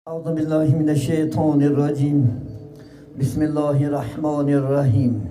أعوذ بالله من الشيطان الرجيم. بسم الله الرحمن الرحيم.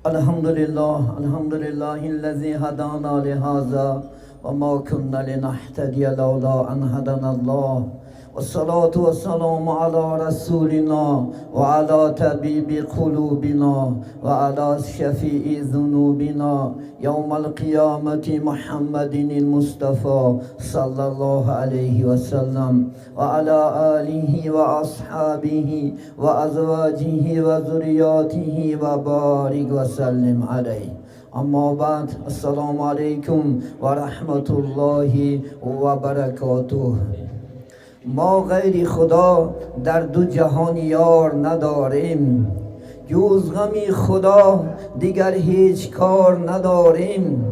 الحمد لله، الحمد لله الذي هدانا لهذا وما كنا لنهتدي لولا أن هدانا الله، والصلاة والسلام على رسولنا وعلى طبيب قلوبنا وعلى شفيع ذنوبنا يوم القيامة محمد المصطفى صلى الله عليه وسلم وعلى آله وأصحابه وأزواجه وذرياته وبارك وسلم عليه. أما بعد، السلام عليكم ورحمة الله وبركاته. ما غیر خدا در دو جهان یار نداریم، جز غمی خدا دیگر هیچ کار نداریم.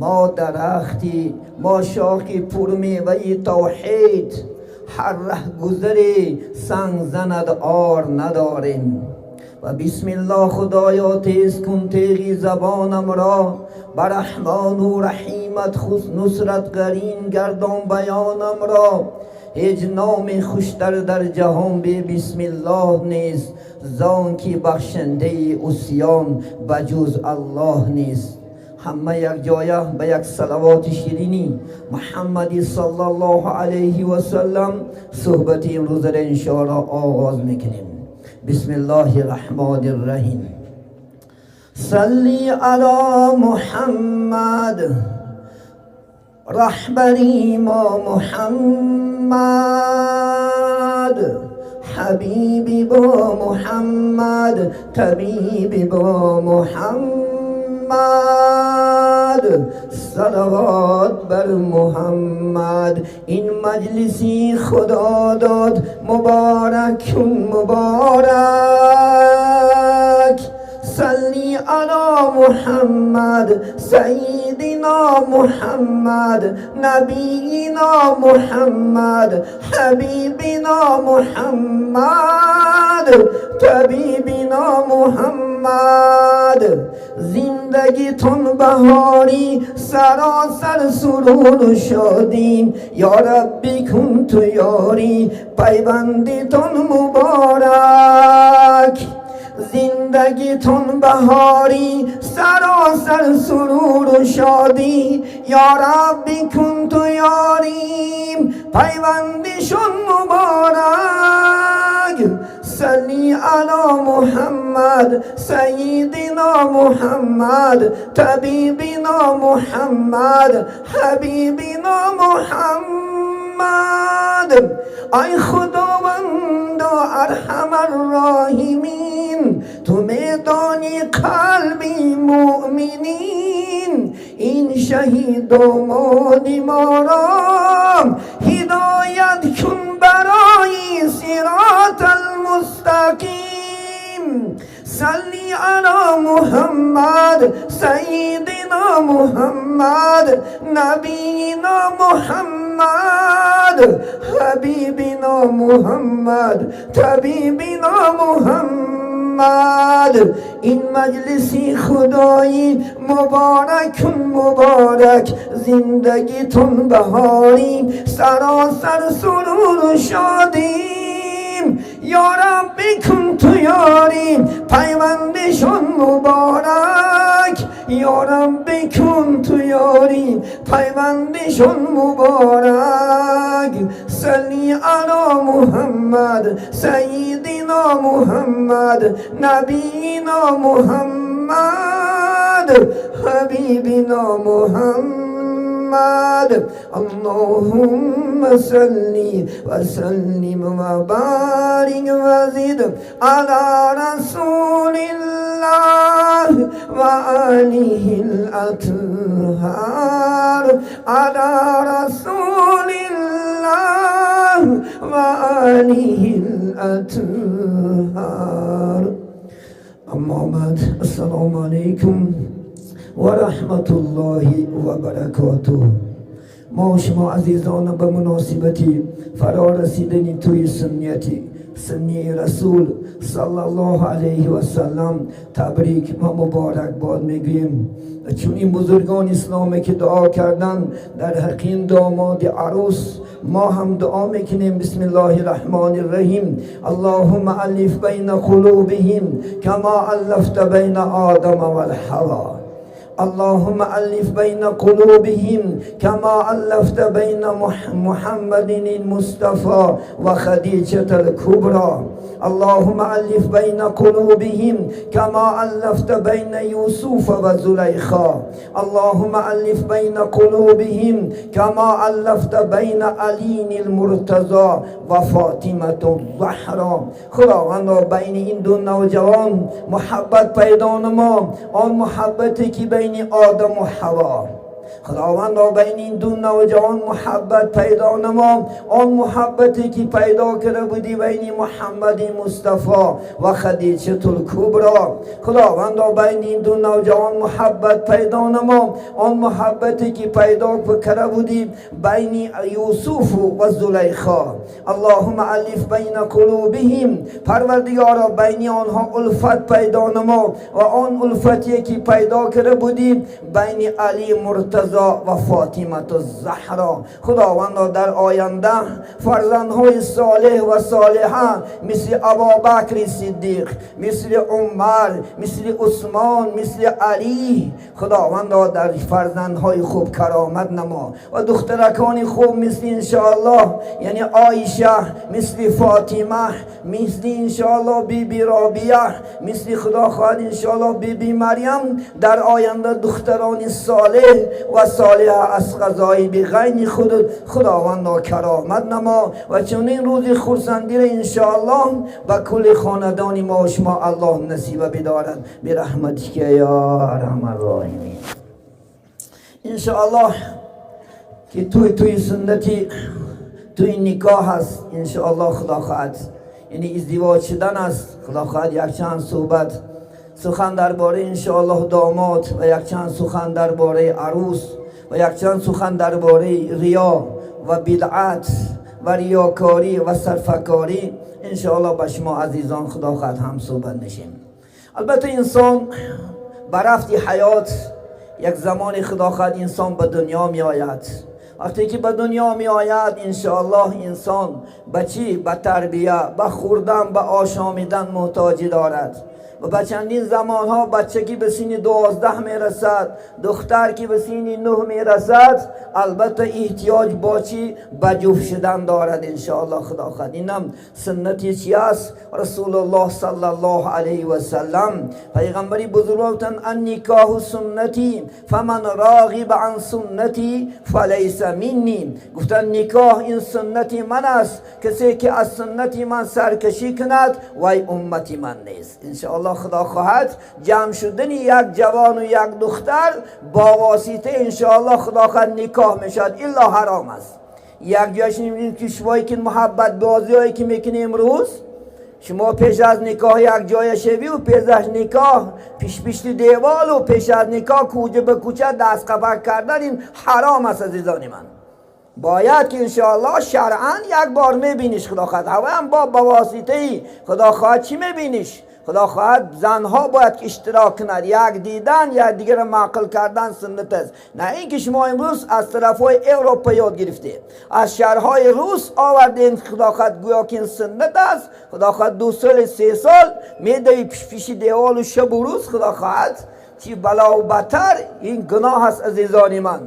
ما درختی، ما شاخی پرمیوه توحید، هر ره گذری سنگ زند عار نداریم. و بسم الله، خدایا تیز کن تیغی زبانم را، برحمان و رحیمت خود نصرت قرین گردان بیانم را. هیچ نام خوشتر در جهان بی بسم الله نیست، زان که بخشنده عصیان بجز الله نیست. همه یک جایه به یک صلوات شیرینی محمدی صلی الله علیه و سلم صحبت امروز را انشاءالله آغاز میکنیم. بسم الله الرحمن الرحیم. صلی علی محمد، رهبری ما محمد، حبیبی با محمد، طبیبی با محمد، صلوات بر محمد. این مجلسی خدا داد مبارک مبارک. صلی علی محمد، سیدنا محمد، نبینا محمد، حبیبنا محمد، طبیبنا محمد. زندگیتون بهاری، سراسر سرور و شادی. یا ربی کن تو یاری، پیوندیتون مبارک. زندگیتون بهاری، سراسر سرور و شادی. یا ربی کن تو یاریم، پیوندشون مبارک. صلی علی محمد، سیدنا محمد، طبیبنا محمد، حبیبنا محمد. ای خداوند ارحم الراحمین، تو میدانی قلبی مؤمنین. این شهید داماد ما را هدایت کن برای صراط المستقیم. صلی علی محمد، سیدنا محمد، نبینا محمد، حبیبنا محمد، طبیبنا محمد. این مجلسی خدایی مبارک مبارک. زندگیتون بهاری، سراسر سرور و شادیم. یا ربی کن تو یاریم، پیوندشون مبارک. یا ربی کن تو یاریم، پیوندشون مبارک. صلی علی محمد، سیدنا محمد، نبینا محمد، حبیبنا محمد. اللهم صل وسلم وبارك وزد على رسول الله وآله الأطهار، على رسول الله وآله الأطهار. أما بعد، السلام عليكم ورحمة الله وبركاته. ما شما عزیزان به مناسبتی فرا رسیدن توی سنیتی سنی رسول صلی الله علیه و سلم تبریک و مبارک باد میگوییم. چون این بزرگان اسلامی که دعا کردن در حق این داماد عروس، ما هم دعا میکنیم. بسم الله الرحمن الرحیم. اللهم الف بین قلوبهم کما الفت بین آدم والحوا. اللهم ألف بين قلوبهم كما ألفت بين محمد المصطفى وخديجة الكبرى. اللهم ألف بين قلوبهم كما ألفت بين يوسف وزليخا. اللهم ألف بين قلوبهم كما ألفت بين علي المرتضى وفاطمة الزهرا. خداوند، بین این دو نوجوان محبت پیدا نما، آن محبتی که بین آدم و حوا. خداوند، بین این دو نوجوان محبت پیدا نما، آن محبتی که پیدا کرده بودی بین محمد مصطفی و خدیجه الکبرا. خداوند، بین این دو نوجوان محبت پیدا نما، آن محبتی که پیدا کرده بودی بین یوسف و زلیخا. اللهم الف بین قلوبهم. پروردگارا، بین آنها الفت پیدا نما و آن الفتی که پیدا کرده بودی بین علی مرتضی و فاطمه الزهرا. خداوند، در آینده فرزندهای صالح و صالحه مثل ابابکر صدیق، مثل عمر، مثل عثمان، مثل علی، خداوند در فرزندهای خوب کرامت نما و دخترکان خوب مثل انشاءالله یعنی عایشه، مثل فاطمه، مثل انشاءالله بی بی رابیه، مثل خدا خواهد انشاءالله بی بی مریم، در آینده دختران صالح و صالحه از قضای بغین خود خداوند کرامت نما و چنین روز خرسندی را انشاءالله به کل خاندان ما و شما الله نصیب بدارد، برحمتک یا ارحم الراحمین. انشاءالله که توی سنتی توی نکاح هست، انشاءالله خدا خواهد یعنی ازدواج شدن است. خدا خواهد یک چند صحبت سخن درباره انشاءالله داماد و یک چند سخن درباره عروس و یک چند سخن درباره ریا و بدعت و ریاکاری و صرفه‌کاری انشاءالله با شما عزیزان خدا خواهد هم صحبت میشیم. البته انسان برفتی حیات یک زمان خدا خواهد انسان به دنیا می آید. وقتی که به دنیا می آید، انشاءالله انسان به چی؟ به تربیه، به خوردن، به آشامیدن محتاجی دارد و به چندین زمان ها بچه که به سین 12 می رسد، دختر که به سین 9 می رسد، البته احتیاج با چی؟ به جفت شدن دارد انشاءالله خدا خواهد. اینم سنتی چی است؟ رسول الله صلی الله علیه و سلم، پیغمبری بزرگوار گفتن: النکاح سنتی فمن رغب عن سنتی فلیس منی. گفتن نکاح این سنتی من است، کسی که از سنتی من سرکشی کند وی امتی من نیست. انشاءالله خدا خواهد جمع شدن یک جوان و یک دختر با واسطه انشاءالله خدا خواهد نکاح میشد، الا حرام است. یک جایش میبینید که شمایی که محبت بازی هایی که میکنی امروز، شما پیش از نکاح یک جای شوی و پیش از نکاح پیش پیش دیوال و پیش از نکاح کوچه به کوچه دست قبر کردن، این حرام است عزیزان من. باید که انشاءالله شرعا یک بار میبینیش خدا خواهد هم با واسطه خدا خواهد چی میبینیش؟ خدا خواهد زنها باید که اشتراک کند. یک دیدن یک دیگر را معقل کردن سنت است، نه اینکه شما امروز از طرف های اروپا یاد گرفته، از شهرهای روس آوردین، خدا خواهد گویا که این سنت است. خدا خواهد 2 سال 3 سال میدوی پیش پیش دیوال و شب و روز خدا خواهد چی بلا و بتر. این گناه است عزیزان من،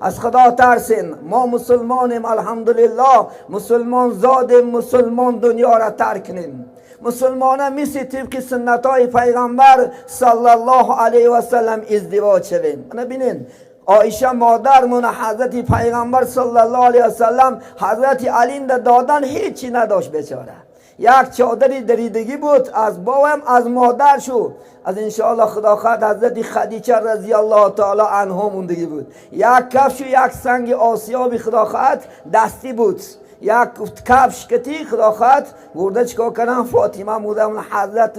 از خدا ترسین. ما مسلمانیم، الحمدلله، مسلمان زادیم، مسلمان دنیا را ترک کنیم. مسلمان مثل طبق سنت های پیغمبر صلی الله علیه و سلم ازدواج شویم. ببینین، عایشه مادرمون حضرت پیغمبر صلی الله علیه و سلم حضرت علی دادن، هیچی نداشت بیچاره، یک چادری دریدگی بود از بابم از مادر شو از انشاءالله خدا خواهد حضرت خدیجه رضی الله تعالی عنها موندگی بود، یک کفش و یک سنگ آسیابی خدا خواهد دستی بود. یک کفش کتی خدا خواهد برده چیکار کردن؟ فاطمه مودم حضرت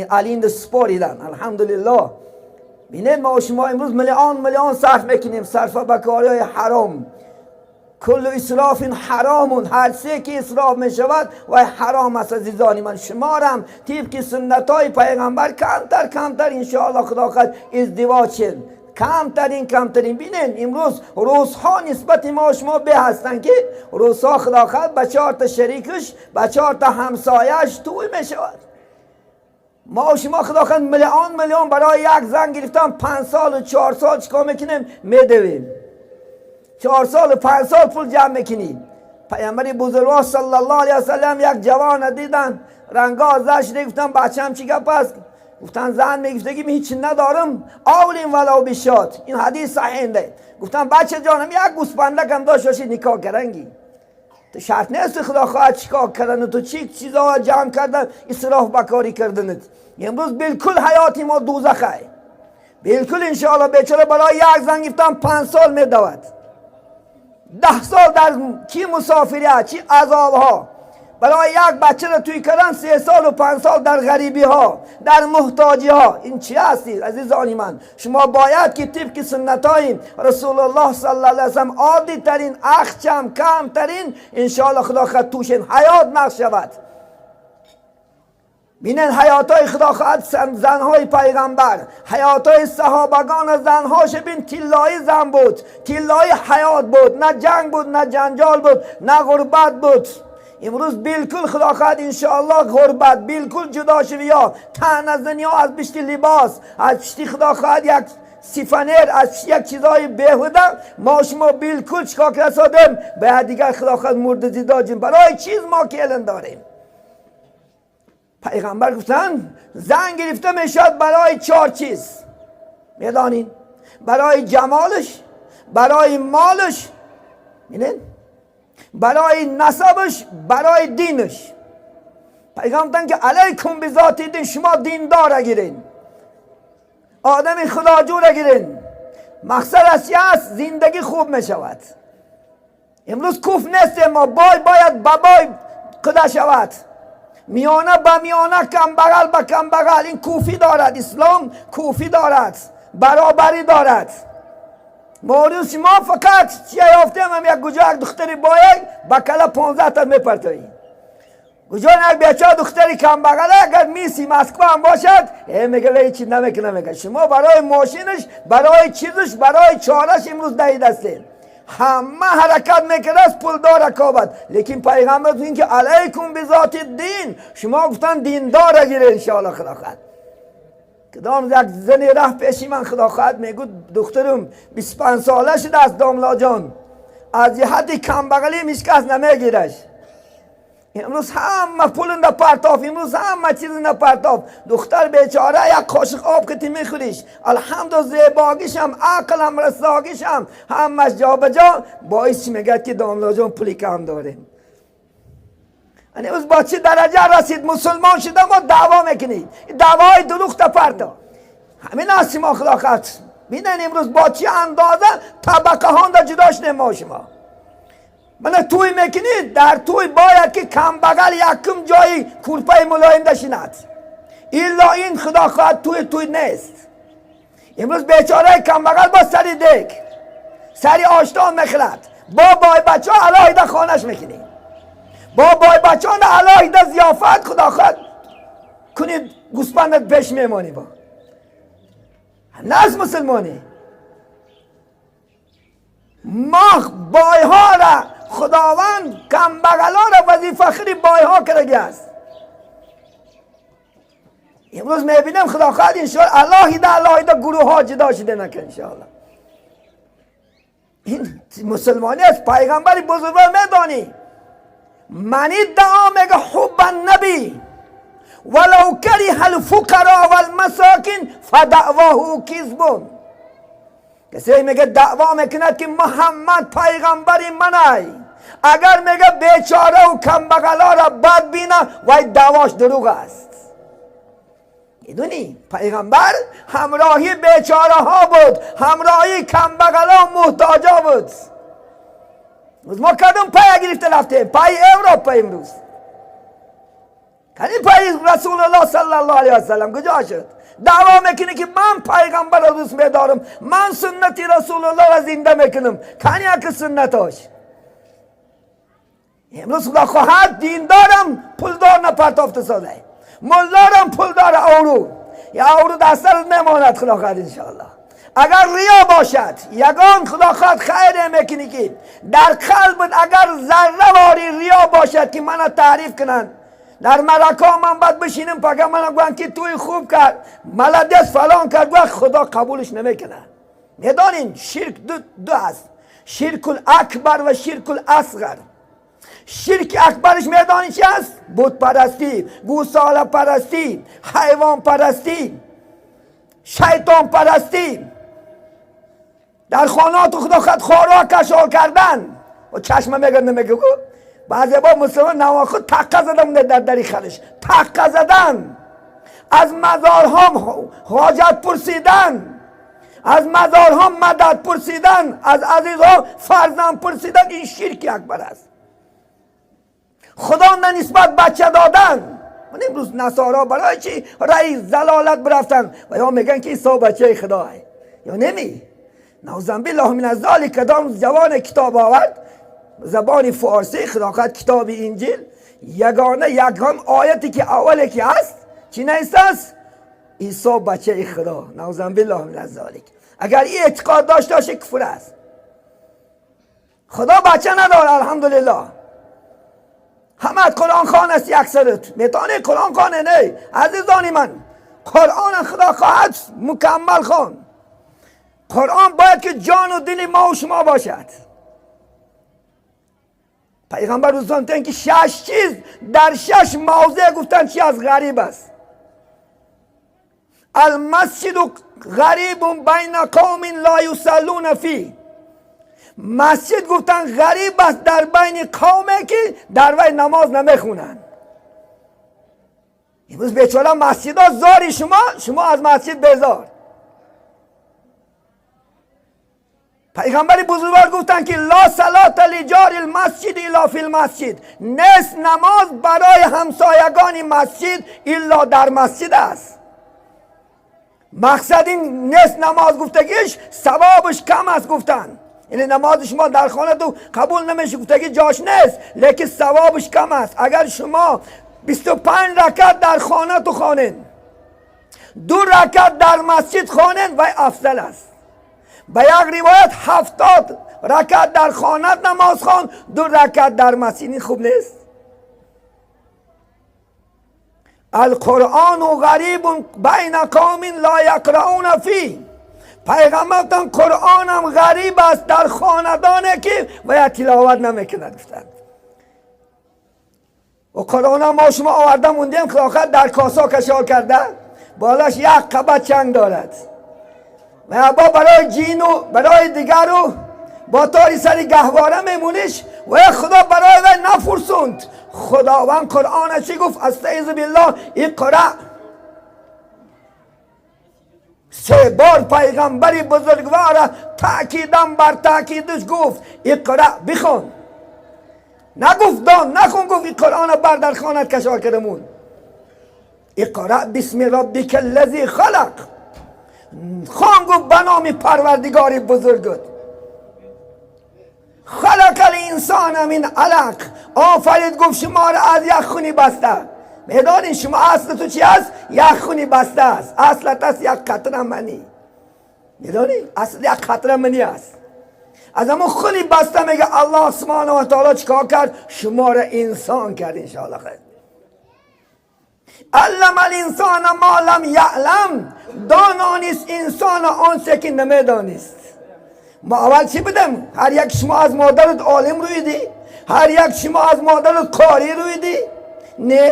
علی سپاریدن. الحمدلله. بینید، ما و شما امروز میلیون میلیون صرف میکنیم، صرف به کارهای حرام. کل اسراف حرام، هر چه که اسراف می شود و حرام است. عزیزان من، شمارم طبق سنت های پیغمبر کمتر کمتر انشاءالله خدا خواهد ازدواج شد، کمترین کمترین. بینین امروز روزها نسبت ما و شما به هستن که روزها خدا خواهد به 4 تا شریکش، به 4 تا همسایش توی می شود. ما و شما خدا خواهد میلیون میلیون برای یک زن گرفتن 5 سال و 4 سال چیکار میکنیم؟ میدویم 4 سال و 5 سال پول جمع میکنیم. پیامبر بزرگوار صلی الله علیه و سلم یک جوان دیدن رنگا ازش گفتن بچه‌م چی گپ است؟ گفتن زن میگفتگی من هیچ ندارم، اولین ولو بشات. این حدیث صحیح. گفتن بچه جانم یک گوسفندک هم داشت باشی نکاح کرنگی، تو شرط نیست خدا خواهد چیکار کردن، تو چی چیزا جمع کردن اسراف بکاری کردنت. امروز بالکل حیات ما دوزخه، بالکل انشاءالله. بیچاره برای یک زن گفتن 5 سال میدود، 10 سال در چی مسافری ها، چی عذاب ها. برای یک بچه را توی کردن 3 سال و 5 سال در غریبی ها، در محتاجی ها. این چی هستی عزیزان من؟ شما باید که طبق سنت های رسول الله صلی الله علیه وسلم عادی ترین، اخچم کم ترین انشاءالله خدا خواهد توشین حیات نقش شود. بینن حیات های خدا خواهد زنهای پیغمبر، حیات های صحابگان، زنهاش بین طلایی زن بود، طلایی حیات بود، نه جنگ بود، نه جنجال بود، نه غربت بود. امروز بالکل خدا خواهد انشاءالله غربت بالکل جدا شوی یا تن از دنیا، از پشت لباس، از پشت خدا خواهد یک سیفنر، از پشت یک چیزای بیهوده ما شما بالکل چیکار کردیم به دیگر خدا خواهد مرد زیداجیم. برای چیز ما که داریم. پیغمبر گفتن زن گرفته میشد برای 4 چیز، میدانین؟ برای جمالش، برای مالش، میدونین؟ برای نسبش، برای دینش. پیغمبر گفتن که علیکم بذات دین، شما دیندار گیرین، آدم خداجو گیرین. مقصد از است زندگی خوب میشود. امروز کوف نیست، ما بای باید بابای خدا شود، میانه به میانه، کم بغل به کم بغل. این کوفی دارد، اسلام کوفی دارد، برابری دارد. ما شما فقط چیه یافتیم هم یک کجا یک دختری باید با کلا 15 تا میپرتایی، کجا یک بیچاره دختری کم بغله اگر میسی مسکو هم باشد میگه هیچی نمیکنه. میگه شما برای ماشینش، برای چیزش، برای چارش امروز دهید هستید. همه حرکت میکنه از پولدار رکابت. لیکن پیغمبر این که علیکم بذات دین، شما گفتن دیندار گیره انشاءالله خدا خواهد. کدام یک زنی رفت پیشی من خدا خواهد میگو دخترم 25 ساله شده از داملا جان، از جهت کم بغلی هیچ کس نمیگیرش. امروز همه پول پرتاف، امروز همه چیز پرتاف. دختر بیچاره یک قاشق آب که میخوریش، الحمد زیباگیش هم، عقل هم، رساگیش هم، همش جا به جا. باعث میگه که داملا جان پولی کم داریم. امروز با چه درجه رسید مسلمان شده ما دعوا میکنید، دعوای دروغ پرتا. همین است ما خدا خواهد. بینن امروز با چه اندازه طبقه ها جدا شده ما شما. من توی میکنید در توی باید که کم بغل یکم جایی کورپای ملایم دشیند، الا این خدا خواهد توی توی نیست. امروز بیچاره کم بغل با سری دیگ سری آشتان میخرد، با بای بچه ها علاهیده خانش میکنید، با بای بچه ها علاهیده ضیافت خدا خواهد کنید، گوسفندت پیش میمانی با نه از مسلمانی. ما بای ها را خداوند کم بغلا را وظیفه خیلی بای ها کرده است. امروز میبینم خدا خواهد انشاءالله علاهیده علاهیده گروه ها جدا شده نکن انشاءالله. این مسلمانی است. پیغمبر بزرگوار میدانی من ادعا میگه حب النبی ولو کره الفقراء والمساکین فدعواه کذب. کسی میگه دعوا میکند که محمد پیغمبر منه، اگر میگه بیچاره و کم بغلا را بد بینه وای دعواش دروغ است. میدونی پیغمبر همراهی بیچاره ها بود، همراهی کم بغلا و محتاجا بود. ما کدوم پای گرفته رفتیم؟ پای اروپا امروز. کدوم پای رسول الله صلی الله علیه و سلم کجا شد؟ دعوا میکنه که من پیغمبر را دوست میدارم، من سنت رسول الله را زنده میکنم. کنی یک سنتاش امروز خدا خواهد دیندارم پولدار نپرتافته ساده، مولدارم پولدار اورو یا اورو دست نماند خدا خواهد انشاءالله. اگر ریا باشد یگان خدا خواهد خیر میکنی که در قلبت اگر ذره واری ریا باشد که منو تعریف کنند، در مرکا من باید بشینم پاکه من گویم که توی خوب کرد، ملدس فلان کرد، گویم خدا قبولش نمیکنه. میدانین شرک دو هست، شرک الاکبر و شرک الاصغر. شرک اکبرش میدانی چی است؟ بت پرستی، گوساله پرستی، حیوان پرستی، شیطان پرستی، در خانات خدا خود خارا کشال کردن و چشم میگه نمیگه. بعضی با مسلمان نوا خود تقه زدن در دری خرش تقه زدن، از مزارها حاجت پرسیدن، از مزارها مدد پرسیدن، از عزیزها فرزند پرسیدن، این شرک اکبر است. خدا نسبت بچه دادن. من امروز نصارا برای چی رای زلالت برفتن و یا میگن که عیسی بچه خداه یا نمی؟ نعوذ بالله من الذالک. کدام جوان کتاب آورد زبان فارسی خدا خواهد کتاب انجیل یگانه یکم آیتی که اولی که هست چی نیست است؟ عیسی بچه خدا. نعوذ بالله من الذالک. اگر این اعتقاد داشته باشه کفر است. خدا بچه نداره الحمدلله. همه قرآن خوان است اکثرت میتونه قرآن خوانه نه عزیزانی من، قرآن خدا خواهد مکمل خوان. قرآن باید که جان و دل ما و شما باشد. پیغمبر روزان که شش چیز در شش موضع گفتن چی از غریب است. المسجد غریب بین قوم لا یصلون فیه. مسجد گفتن غریب است در بین قومه که در وی نماز نمیخونن. امروز بیچاره مسجد ها زاری شما از مسجد بیزار. پیغمبر بزرگوار گفتن که لا صلاة لجار المسجد الا فی المسجد. نیست نماز برای همسایگان مسجد الا در مسجد است. مقصد این نیست نماز گفتگیش ثوابش کم است گفتن، یعنی نماز شما در خانه تو قبول نمیشه گفتگی جاش نیست، لیکن ثوابش کم است. اگر شما 25 رکعت در خانه تو خوانین، 2 رکعت در مسجد خوانین و افضل است. به یک روایت 70 رکعت در خانه نماز خوان، 2 رکعت در مسجد. این خوب نیست؟ القرآن غریب بین قوم لا یقرؤون فیه. پیغمبر گفتن قرآن هم غریب است در خاندانی که باید تلاوت نمیکند گفتند. و قرآن هم ما شما آورده موندیم خلاخت در کاسا کشال کرده، بالاش یک قبه چنگ دارد و با برای جین و برای دیگر و با تاری سری گهواره میمونیش و خدا برای وی نفرسوند. خداوند قرآن چی گفت؟ استعیذ بالله اقرأ. 3 بار پیغمبر بزرگوار تأکیدم بر تأکیدش گفت اقرأ بخوان. نگفت دان نخون، گفت این قرآن بر در خانت کشار کردمون. اقرأ بسم ربک الذی خلق. خوان گفت به نام پروردگار بزرگت. خلق الانسان من علق. آفرید گفت شما را از یک خونی بسته. میدانین شما اصل تو چی است؟ یک خونی بسته است. اصلت است یک قطره منی. میدانی؟ اصل یک قطره منی است. از همون خونی بسته میگه الله سبحانه و تعالی چیکار کرد؟ شما را انسان کرد انشاءالله خیر. علم الانسان ما لم یعلم. دانانیست انسان آنچه که نمیدانست. ما اول چی بودم؟ هر یک شما از مادرت عالم رویدی؟ هر یک شما از مادرت قاری رویدی؟ نه.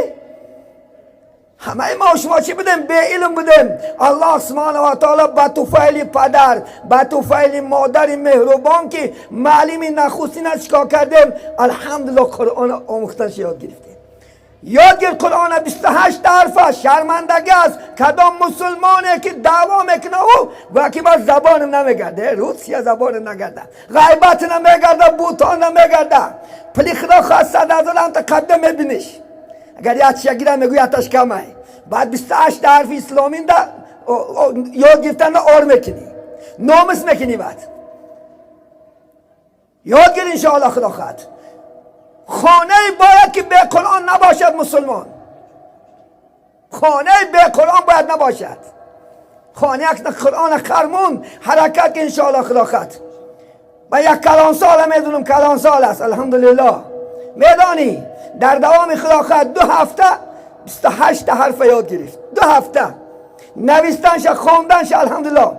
همه ما شما چی بودیم؟ بی علم بودیم. الله سبحانه و تعالی به توفیل پدر، به توفیل مادر مهربان که معلم نخستین از چیکار کردیم؟ الحمدلله قرآن آموختنش یاد گرفتیم. یاد گیر قرآن 28 حرف شرمندگی است. کدام مسلمانه که دعوا میکنه او و که با زبانم نمیگرده، روسیه زبانم نگرده، غیبت نمیگرده، بوتان نمیگرده، پلی خدا خواست 100,000 هم تا قبله میبینیش. اگر یاد شگیره میگوی آتش کمه. بعد 28 حرف اسلامی دا یاد گرفتن آر میکنی، نامس میکنی. بعد یاد گیر انشاءالله خدا خواهد. خانه باید که به قرآن نباشد مسلمان. خانه به قرآن باید نباشد. خانه یک قرآن خرمون حرکت که انشاءالله خدا خد. و یک کلان سال میدونم، کلان سال است الحمدلله. میدانی در دوام خدا خد 2 هفته 28 حرف یاد گرفت. 2 هفته نویستنش خواندنش الحمدلله.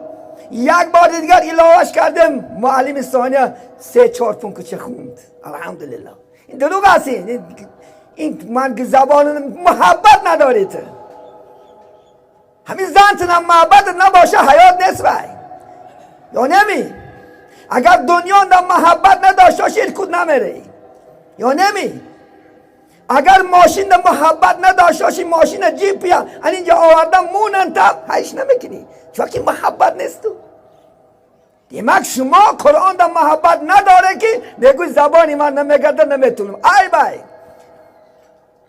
یک بار دیگر علاوهش کردم، معلم ثانیه 3-4 پونکچه خوند الحمدلله. این دروغ است. این من که زبان محبت ندارید، همین زنتون محبت نباشه حیات نیست وای یا نمی. اگر دنیا در محبت نداشته باشی کود نمیری یا نمی. اگر ماشین در محبت نداشته باشی، ماشین جیپ یا اینجا آوردن مونن تا هیچ نمیکنی، چون که محبت نیست. تو دیمک شما قرآن در محبت نداره که میگوی زبانی من نمیگرده نمیتونم. ای بای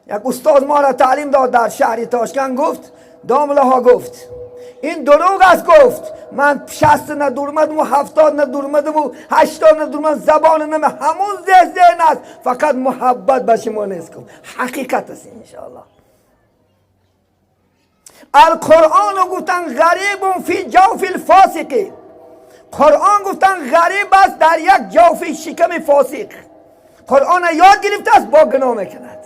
یک استاد ما را تعلیم داد در شهر تاشکند، گفت دامله ها، گفت این دروغ است. گفت من 60 ندورمدم و 70 ندورمدم و 80 ندورمدم، زبان نمی همون ذهن است، فقط محبت به شما نیست. حقیقت است انشاءالله. القرآن گفتن غریب فی جوف الفاسق. قرآن گفتن غریب است در یک جوف شکم فاسق. قرآن یاد گرفته است با گناه میکند.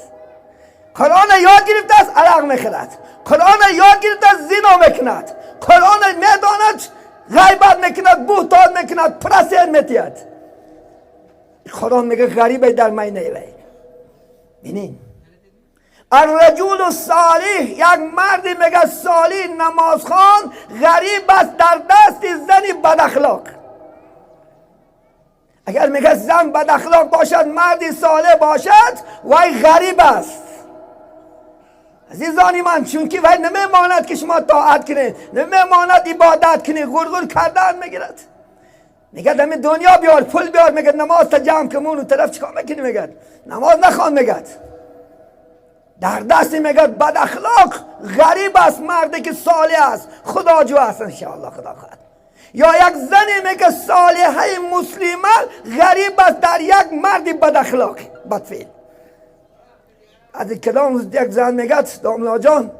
قرآن یاد گرفته است عرق میخورد. قرآن یاد گرفته است زنا میکند. قرآن میداند غیبت میکند، بهتان میکند، پرسین میتید. قرآن میگه غریب در مینه وی. ببینین الرجل الصالح، یک مردی میگه صالح نمازخوان غریب است در دست زنی بد اخلاق. اگر میگه زن بد اخلاق باشد، مردی صالح باشد، وی غریب است. عزیزانی من، چون که وی نمیماند که شما طاعت کنید، نمیماند عبادت کنید، غرغر کردن میگیرد. میگه دم دنیا بیار، پول بیار، میگه نماز تا جمع کمون و طرف چیکار میکنی؟ میگه نماز نخوان. میگه در دست میگه بد اخلاق غریب است مردی که صالح است، خداجو است انشاءالله خدا خواهد. یا یک زنی میگه صالحه مسلمه غریب است در یک مردی بد اخلاق بدفعل. از کدام یک زن میگه داملا جان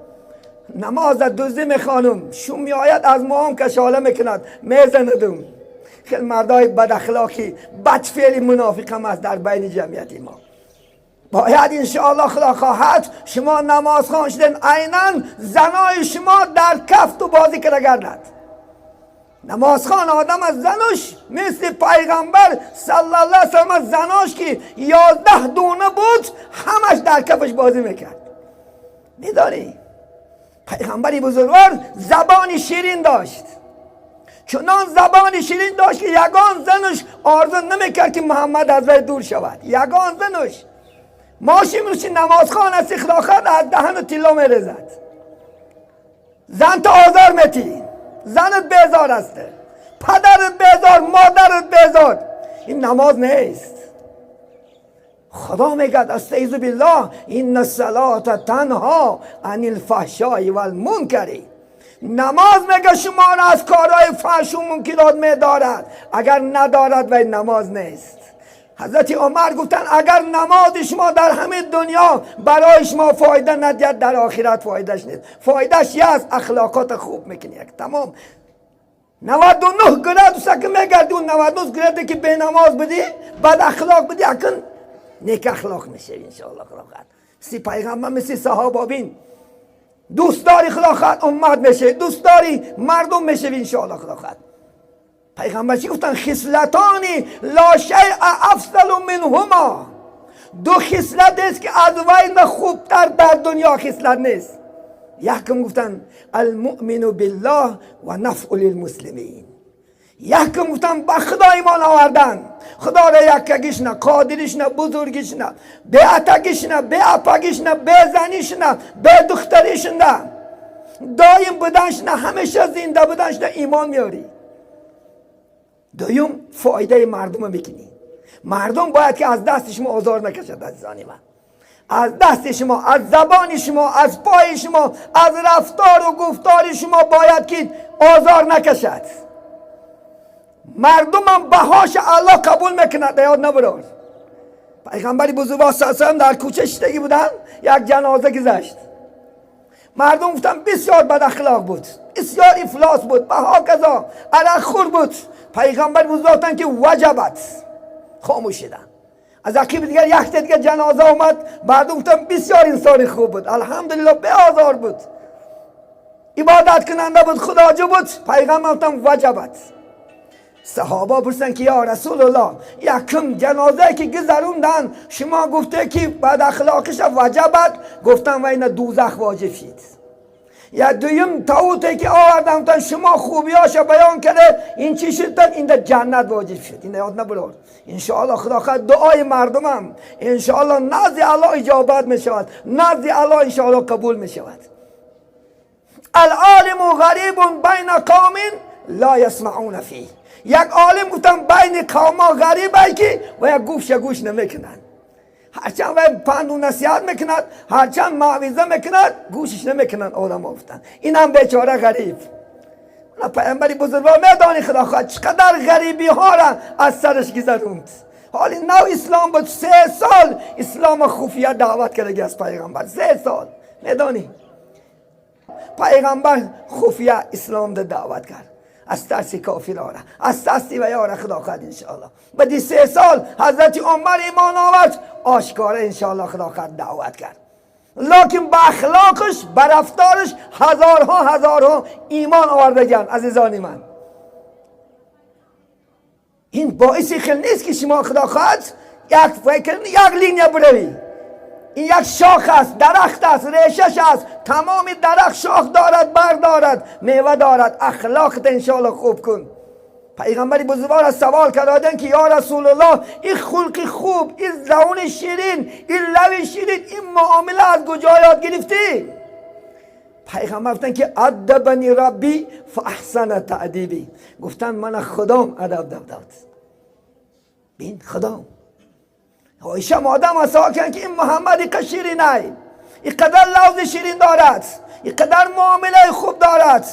نماز دزدی میخوانم، شوم میآید از ما هم کشاله میکند میزندم. خیلی مردای بد اخلاقی بدفعلی منافق هم است در بین جمعیت ما. باید انشاءالله خدا خواهد شما نماز خوان شدن، عینا زنای شما در کفت و بازی کرده گردد. نمازخوان آدم از زنش مثل پیغمبر صلی الله علیه وسلم، زناش که 11 دونه بود همش در کفش بازی میکرد. میدانی پیغمبری بزرگوار زبان شیرین داشت، چنان زبان شیرین داشت که یگان زنش آرزو نمیکرد که محمد از وی دور شود. یگان زنش ماشی میشه نمازخوان است خدا خواهد از دهن و طلا میرزد. زن تا آزار میتی، زنت بیزار است، پدرت بیزار، مادرت بیزار، این نماز نیست. خدا میگه استعیذ بالله ان الصلاة تنها عن الفحشاء والمنکر. نماز میگه شما را از کارهای فحش و منکرات میدارد، اگر ندارد و نماز نیست. حضرت عمر گفتن اگر نماز شما در همه دنیا برای شما فایده ندید در آخرت فایدهش نیست. فایدهش یه از اخلاقات خوب میکنی یک تمام. 99 گرد سک میگردی، اون 99 گرد که به نماز بدی بد اخلاق بدی اکن نیک اخلاق میشه انشاءالله خدا خواهد. سی پیغمبر مثل صحابه بین دوست داری خدا خواهد امت میشه، دوست داری مردم میشه انشاءالله خدا خواهد. پیغمبر چی گفتن؟ خصلتانی لا شیء افضل منهما. دو خصلت است که از وی خوبتر در دنیا خصلت نیست. یکم گفتن المؤمن بالله و نفع للمسلمین. یکم گفتن به خدا ایمان آوردن، خدا را یکگیش نه، قادرش نه، بزرگیش نه، به اتگیش نه، به اپگیش نه، به زنیش نه، به دختریش نه، دایم بودنش نه، همیشه زنده بودنش نه، ایمان میاری. دویم فایده مردم میکنی. مردم باید که از دست شما آزار نکشد عزیزان من. از دست شما، از زبان شما، از پای شما، از رفتار و گفتار شما باید که آزار نکشد. مردم هم بهاش الله قبول میکند، یاد نبرد. پیغمبر بزرگوار صلی الله علیه و سلم در کوچه شتگی بودن، یک جنازه گذشت. مردم گفتن بسیار بد اخلاق بود، بسیار افلاس بود، و هاکذا عرق خور بود. پیغمبر بزرگوار گفتن که وجبت، خاموش شدن. از عقیب دیگر یک دیگه جنازه اومد، مردم گفتن بسیار انسان خوب بود، الحمدلله به آزار بود، عبادت کننده بود، خداجو بود. پیغمبر گفتن وجبت. صحابه پرسن که یا رسول الله، یکم جنازه که گذروندن شما گفته که بد اخلاقش وجبت، گفتن و اینا دوزخ واجب شد. یا دویم تاوته که آوردن گفتن شما خوبیاش بیان کرده، این چی شد؟ این در جنت واجب شد. این یاد نبرد. انشاءالله خدا خواهد دعای مردمم انشاءالله نزد الله اجابت می شود، نزد الله انشاءالله قبول می شود. العالم غریب بین قوم لا یسمعون فیه. یک عالم گفتم بین قوم غریبه که و یک گوش گوش نمیکنند. هرچند و پند و نصیحت میکند، هرچند موعظه میکند، گوشش نمیکنند آدم گفتن. این هم بیچاره غریب. پیامبر بزرگوار میدانی خدا خواهد چقدر غریبی ها را از سرش گذروند. حالی نو اسلام بود، 3 سال اسلام خفیه دعوت کرده از پیغمبر، 3 سال میدانی پیغمبر خفیه اسلام دعوت کرد از ترس کافرها را، از ترس و یار خدا خواهد انشاءالله. بعد 3 سال حضرت عمر ایمان آورد، آشکارا انشاءالله خدا خواهد دعوت کرد. لکن با اخلاقش، با رفتارش هزارها هزارها ایمان آوردگان. عزیزان من، این باعث خیلی نیست که شما خدا خواهد یک فکر یک لینیا بروی. این یک شاخ است، درخت است، ریشش است. تمام درخت شاخ دارد، بر دارد، میوه دارد. اخلاقت انشاءالله خوب کن. پیغمبر بزرگوار از سوال کردن که یا رسول الله، این خلق خوب، این زبان شیرین، این لب شیرین، این معامله از کجا یاد گرفتی؟ پیغمبر گفتن که ادبنی ربی فاحسن تأدیبی. گفتن من خدام ادب داد. بین خدام. عایشه مادم از سوال کردن که این محمد اینقدر شیرین ای، اینقدر لفظ شیرین دارد، اینقدر معامله خوب دارد،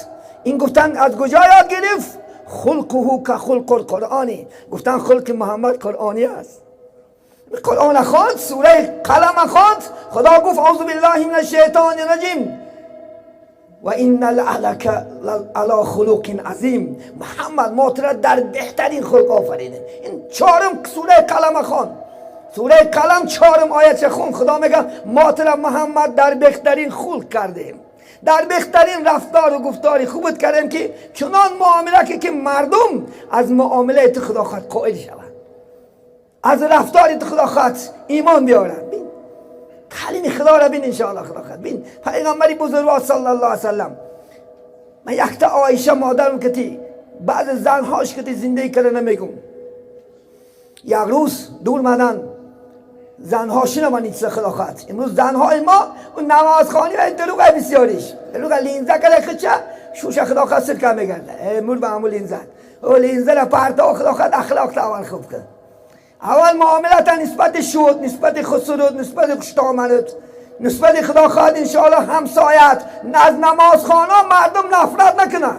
این گفتن از کجا یاد گرفت؟ خلقه که خلق القرآنی. گفتن خلق محمد قرآنی است. قرآن خواند، سوره قلم خواند، خدا گفت اعوذ بالله من الشیطان الرجیم و ان لعلک علی خلق عظیم. محمد ما تو را در بهترین خلق آفرینیم. این 4 سوره قلم خواند، سوره قلم 4 آیت خون. خدا میگه ما تو را محمد در بهترین خلق کردیم، در بهترین رفتار و گفتاری خوبت کردیم که چنان معامله که مردم از معامله تو خدا خواهد قائل شوند، از رفتار تو خدا خواهد ایمان بیارند. بین کلیم خدا را بین انشاءالله خدا خواهد. بین پیغمبری بزرگوار صلی الله علیه وسلم، من یک تا عایشه مادرم که تی بعض زنهاش که تی زندگی کرده نمیگم. یک روز دور مدن زنها شنون این چیز خدا خواهد. امروز زنهای ما اون نمازخوانی و دروغ بسیاریش دروغ لینزه کرده خچه شوش خدا خواهد سرکه میگرده امور به همون لینزه او لینزه را پرتا خدا خواهد اخلاق تا اول خوب کرد. اول معاملت نسبت شد، نسبت خسرت، نسبت خوشتامنت، نسبت خدا خواهد انشاءالله همسایت. از نمازخانه مردم نفرت نکنه،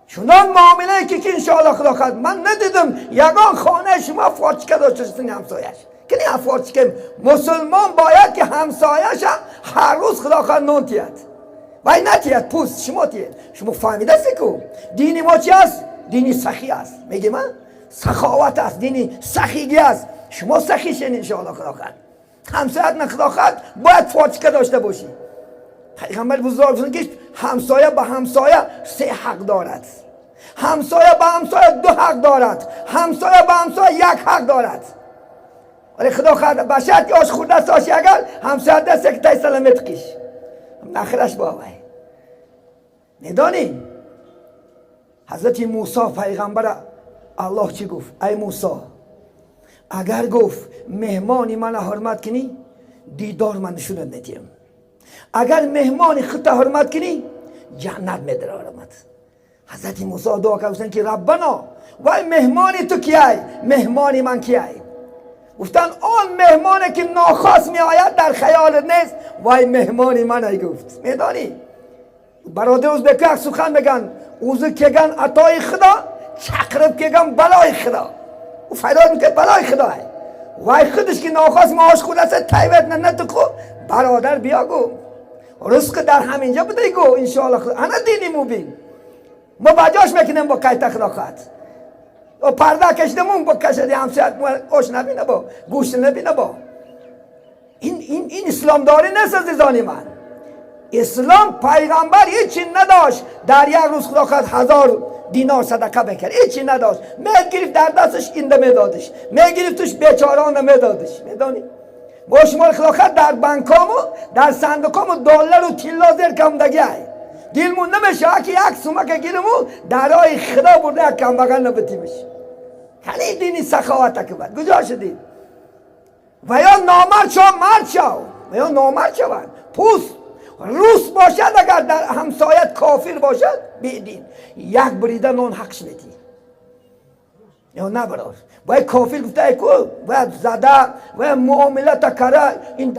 چنان معامله که انشاءالله خدا خواهد. من ندیدم یگان خانه شما فارچکه داشته همسایش که نه فارچکه. مسلمان باید که همسایش هر روز خدا خواهد نون تید وای نتید پوست شما تید. شما فهمیده سکو دین ما چی است؟ دینی سخی است. میگه من سخاوت است، دینی سخیگی است. شما سخی شین انشاءالله خدا خواهد. همسایت نه خدا خواهد باید فارچکه داشته باشی. پیغمبر بزرگ که همسایه به همسایه 3 حق دارد، همسایه به همسایه 2 حق دارد، همسایه به همسایه 1 حق دارد. ولی خدا خواهد بشر که آش خورده است آشی اگر همسایه دست یک تای سلامت کش نخرش با وی. میدانی حضرت موسی پیغمبر الله چی گفت؟ ای موسی اگر گفت مهمانی من حرمت کنی دیدار من نشونت میدیم، اگر مهمانی خودت حرمت کنی جنت میدرارمت. حضرت موسی دعا کردن که ربنا وای مهمانی تو کیای، مهمانی من کیای؟ گفتن آن مهمانی که ناخواست می آید در خیالت نیست، وای مهمانی من ای گفت. میدانی برادر ازبک سخن بگن اوزو کگن عطای خدا، چقرب کگن بلای خدا. او فریاد میکرد بلای خدا. Вай худаш ки нохост маош хӯрдаст, тайват на ту ку бародар, биё гу, ризқ дар ҳаминҷа будай гу, иншоалло. Ана дини мубин. Мо баҷош мекунем бо кайта, худо хоҳад. Парда кашидамун бо кашади ҳамсоят ош набина, бо гӯшт набина. Бо ин исломдорӣ нест, азизони ман. Ислом, пайғамбар ҳечи надошт, дар як рӯз, худо хоҳад, 1000 динор садақа мекард. Ҳечи надошт, мегирифт дар дасташ, инда медодиш, мегирифтуш, бечорона медодиш. Медонӣ, бо шумо, худо хоҳад, дар банкому дар сандуқому доллару тилло зер камдагиай, дилмон намешавад ки як сумака гириму дар роҳи худо бурда як камбағал набитимиш. Ҳали дини саховата ки бад куҷо шудид? Ва ё номард шав, мард шав, ва ё номард шаванд. Пӯст рус бошад, агар дар ҳамсоят кофир бошад, бедин, як бурида нон ҳақш метӣ ё на, барор? Бояд кофир гуфта ку, бояд зада, бояд муомилата кара ин.